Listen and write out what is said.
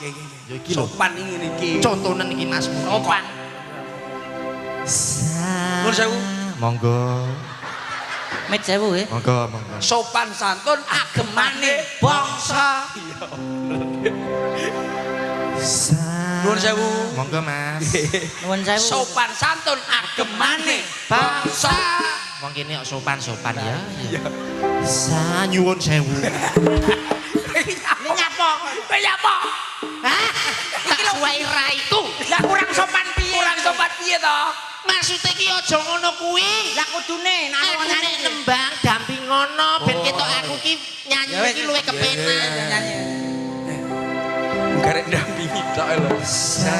Nggih, nggih, nggih. Ya iki lho. Sopan ngene iki. Contonen iki Mas. Sopan. Nuwun sewu. Monggo. Mit sewu nggih. Monggo, monggo. Sopan santun agemane bangsa. Nuwun sewu. Monggo, Mas. Nuwun sewu. Sopan santun agemane bangsa. Wong kene kok sopan-sopan ya. Iya. Sa nyuwun sewu. Ini nyapa? Kowe nyapa? Hah? Tak suwai raiku. Lah kurang sopan piye? Kurang sopan piye to? Maksude iki aja ngono kuwi. Lah kudune nek Aku nek nyanyi. Nembang damping ngono ben ketok aku ki nyanyi Ya wis. iki luwih kepenak. Nyanyi. Garek ndampingi tok lho. Sa